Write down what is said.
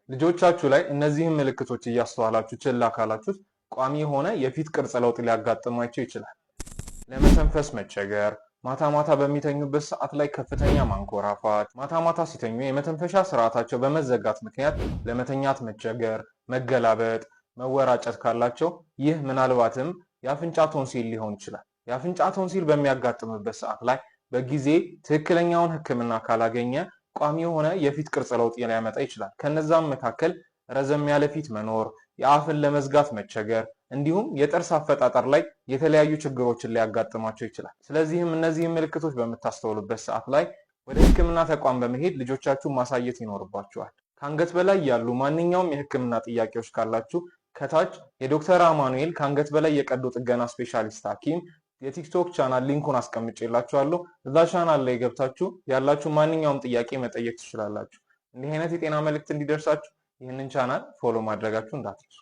ልጆቻችሁ ላይ እነዚህን ምልክቶች እያስተዋላችሁ ችላ ካላችሁት ቋሚ የሆነ የፊት ቅርጽ ለውጥ ሊያጋጥማቸው ይችላል። ለመተንፈስ መቸገር፣ ማታ ማታ በሚተኙበት ሰዓት ላይ ከፍተኛ ማንኮራፋት፣ ማታ ማታ ሲተኙ የመተንፈሻ ስርዓታቸው በመዘጋት ምክንያት ለመተኛት መቸገር፣ መገላበጥ፣ መወራጨት ካላቸው ይህ ምናልባትም የአፍንጫ ቶንሲል ሊሆን ይችላል። የአፍንጫ ቶንሲል በሚያጋጥምበት ሰዓት ላይ በጊዜ ትክክለኛውን ሕክምና ካላገኘ ቋሚ የሆነ የፊት ቅርጽ ለውጥ ሊያመጣ ይችላል። ከነዛም መካከል ረዘም ያለ ፊት መኖር፣ የአፍን ለመዝጋት መቸገር እንዲሁም የጥርስ አፈጣጠር ላይ የተለያዩ ችግሮችን ሊያጋጥማቸው ይችላል። ስለዚህም እነዚህን ምልክቶች በምታስተውሉበት ሰዓት ላይ ወደ ሕክምና ተቋም በመሄድ ልጆቻችሁን ማሳየት ይኖርባችኋል። ከአንገት በላይ ያሉ ማንኛውም የሕክምና ጥያቄዎች ካላችሁ ከታች የዶክተር አማኑኤል ከአንገት በላይ የቀዶ ጥገና ስፔሻሊስት ሐኪም የቲክቶክ ቻናል link ኡን አስቀምጬላችኋለሁ። እዛ ቻናል ላይ ገብታችሁ ያላችሁ ማንኛውም ጥያቄ መጠየቅ ትችላላችሁ። እንዲህ አይነት የጤና መልእክት እንዲደርሳችሁ ይህንን ቻናል follow ማድረጋችሁ እንዳትረሱ።